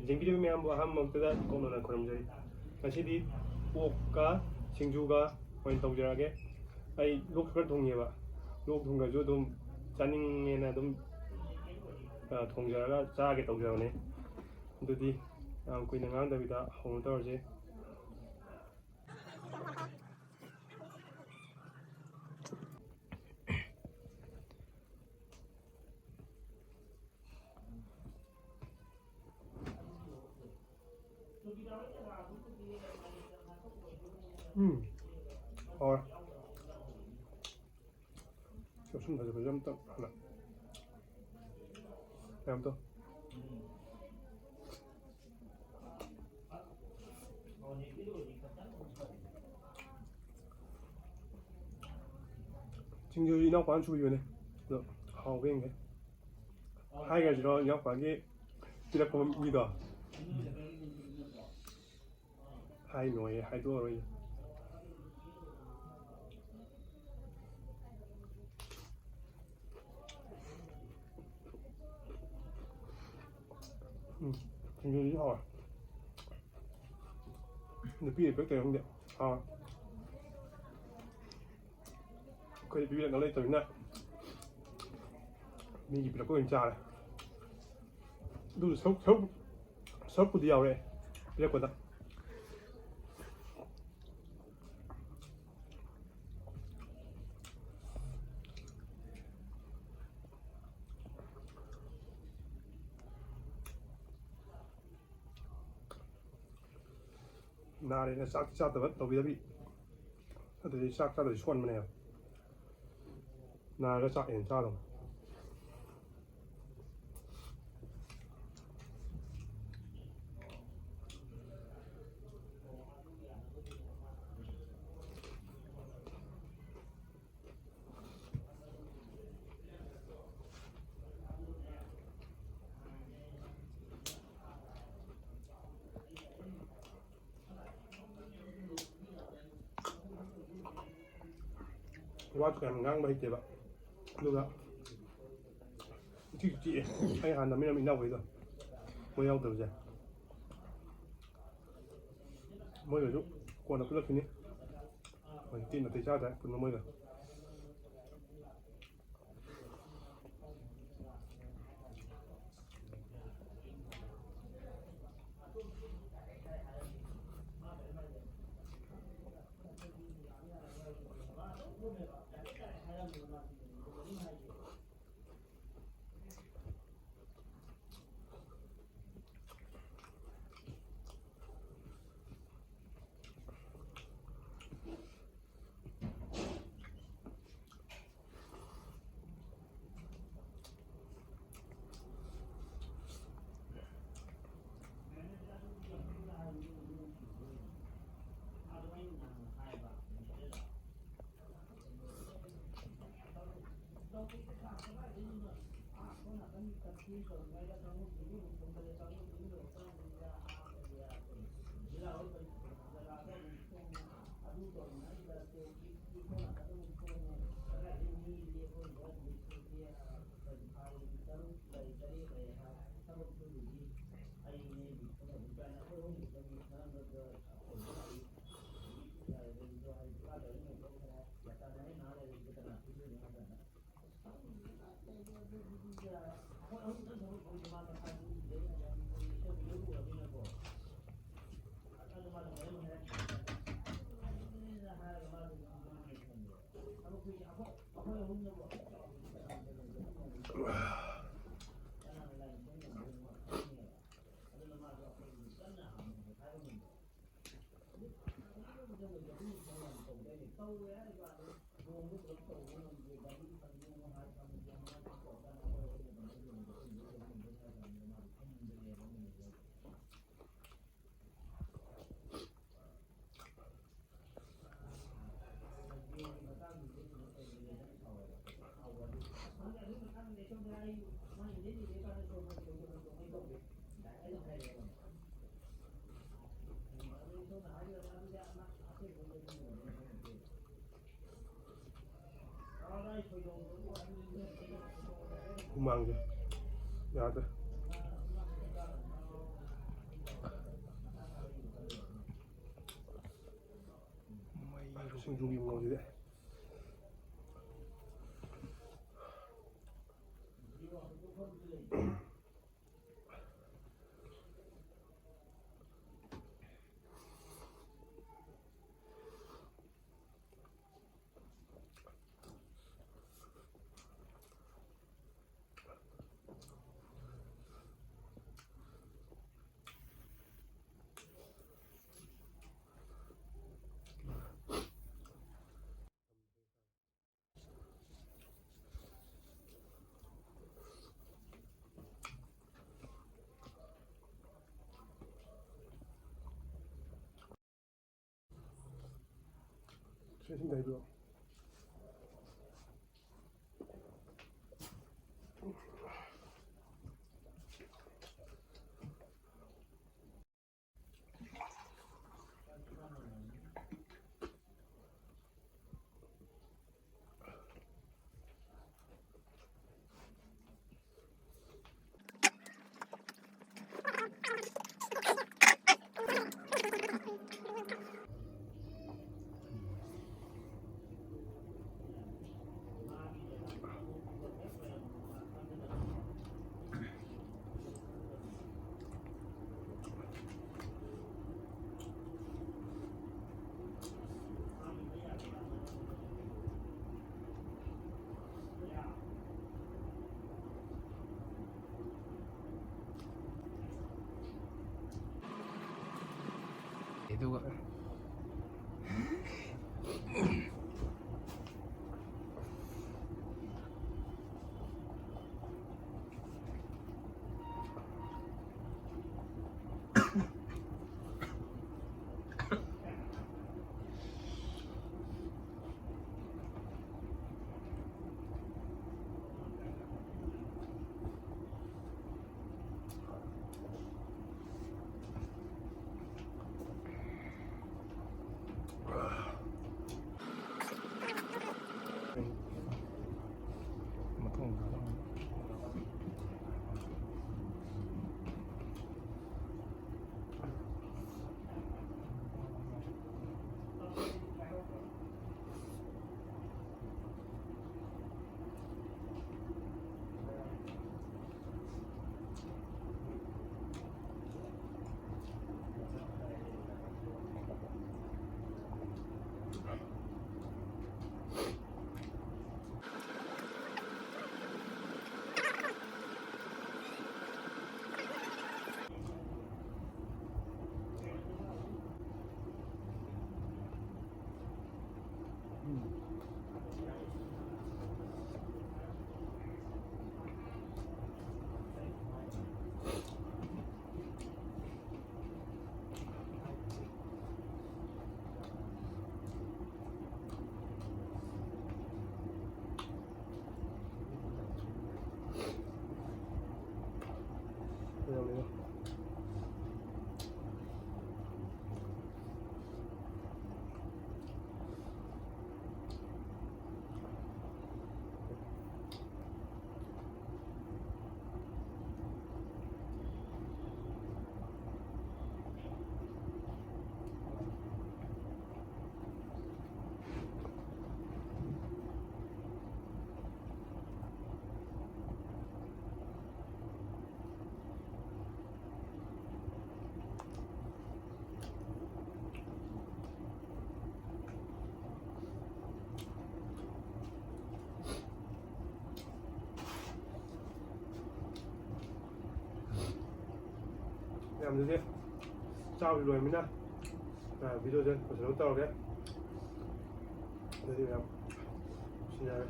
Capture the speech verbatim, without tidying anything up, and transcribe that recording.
ꯌꯦꯡꯕꯤꯔꯤꯕ ꯃꯌꯥꯝꯕꯨ ꯑꯍꯥꯟꯕ ꯃꯛꯇꯗ ꯀꯣꯛꯅꯅ ꯈꯨꯔꯨꯝꯖꯔꯤ꯫ ꯉꯁꯤꯗꯤ ꯑꯣꯛꯀ ꯁꯤꯡꯖꯨꯒ ꯑꯣꯏꯅ ꯇꯧꯖꯔꯛꯑꯒꯦ꯫ ꯑꯩ ꯂꯣꯛ ꯈꯔ ꯊꯨꯡꯉꯦꯕ, ꯂꯣꯛ ꯊꯨꯡꯉꯁꯨ ꯑꯗꯨꯝ ꯆꯥꯅꯤꯡꯉꯦꯅ ꯑꯗꯨꯝ, ꯑ, ꯊꯣꯡꯖꯔꯒ ꯆꯥꯒꯦ ꯇꯧꯖꯕꯅꯦ꯫ ꯑꯗꯨꯗꯤ ꯌꯥꯝ ꯀꯨꯏꯅ ꯉꯥꯡꯗꯕꯤꯗ ꯍꯧꯅ ꯇꯧꯔꯁꯦ꯫ ꯎꯝ, ꯍꯣꯏ꯫ ꯆꯥꯛꯁꯤꯟꯕꯁꯦ ꯐꯖꯅ ꯑꯝꯇ ꯍꯥꯟꯅ ꯃꯌꯥꯝꯗꯣ꯫ ꯁꯤꯡꯖꯨꯁꯤ ꯏꯅꯥꯎꯄꯥꯅ ꯁꯨꯕꯤꯕꯅꯦ, ꯑꯗꯣ ꯍꯥꯎꯕ ꯌꯦꯡꯒꯦ꯫ ꯍꯥꯏꯈ꯭ꯔꯁꯤꯔꯣ ꯏꯅꯥꯎꯄꯥꯒꯤ ꯄꯤꯔꯛꯄ ꯃꯤꯗꯣ? ꯍꯥꯏꯅꯣꯌꯦ, ꯍꯥꯏꯗꯣꯛꯑꯔꯣꯏ꯫ ꯎꯝ, ꯁꯤꯡꯖꯨꯁꯤ ꯍꯥꯎꯋꯦ꯫ ꯅꯨꯄꯤꯅ ꯄꯤꯔꯛꯇꯣꯏꯔ ꯈꯪꯗꯦ꯫ ꯍꯥꯎꯋꯦ꯫ ꯑꯩꯈꯣꯏꯗꯤ ꯄꯤꯕꯤꯔꯛꯅꯕ ꯂꯩꯇꯕꯅꯤꯅ ꯃꯤꯒꯤ ꯄꯤꯔꯛꯄ ꯑꯣꯏꯅ ꯆꯥꯔꯦ꯫ ꯑꯗꯨ ꯁꯔꯨꯛ, ꯁꯔꯨꯛ, ꯁꯔꯨꯛꯄꯨꯗꯤ ꯌꯥꯎꯔꯛꯑꯦ ꯄꯤꯔꯛꯄꯗ꯫ ꯅꯥꯔꯦꯅ ꯆꯥꯛ ꯆꯥꯗꯕ ꯇꯧꯕꯤꯗꯕꯤ꯫ ꯑꯗꯨꯗꯤ ꯆꯥꯛ ꯆꯥꯗꯕꯤ ꯁꯣꯟꯕꯅꯦꯕ꯫ ꯅꯥꯔꯒ ꯆꯥꯛ ꯍꯦꯟꯅ ꯆꯥꯗꯕ꯫ ꯋꯥꯁꯨ ꯀꯌꯥꯝ ꯉꯥꯡꯕ ꯍꯩꯇꯦꯕ꯫ ꯑꯗꯨꯒ ꯏꯆꯤꯛꯁꯨ ꯆꯤꯛꯑꯦ꯫ ꯑꯩ ꯍꯥꯟꯅ ꯅꯝꯃꯤꯟꯅꯕ ꯏꯅꯥꯎꯈꯩꯗꯣ, ꯃꯣꯏ ꯌꯥꯎꯗꯕꯁꯦ꯫ ꯃꯣꯏꯒꯁꯨ ꯀꯣꯟꯅ ꯄꯨꯜꯂꯛꯈꯤꯅꯤ꯫ ꯍꯧꯖꯤꯛꯇꯤ ꯅꯥꯇꯩ ꯆꯥꯗ꯭ꯔꯦ ꯄꯨꯟꯕ ꯃꯣꯏꯒ꯫ ꯍꯨꯃꯥꯡꯁꯦ ꯌꯥꯗ꯭ꯔꯦ꯫ ꯌꯨꯝꯒꯤ ꯃꯑꯣꯡꯁꯤꯗꯤ꯫ ꯁꯦꯁꯤꯡꯗ ꯍꯥꯏꯕꯤꯔꯛꯑꯣ꯫ ꯑꯗꯨꯒ ꯑꯗꯨꯗꯤ ꯆꯥꯕ ꯂꯣꯏꯔꯃꯤꯅ ꯚꯤꯗꯤꯑꯣꯁꯦ ꯂꯣꯏꯁꯤꯜꯂꯒ ꯇꯧꯔꯒꯦ꯫ ꯑꯗꯨꯗꯤ ꯃꯌꯥꯝ ꯁꯤꯟꯅꯔꯦ꯫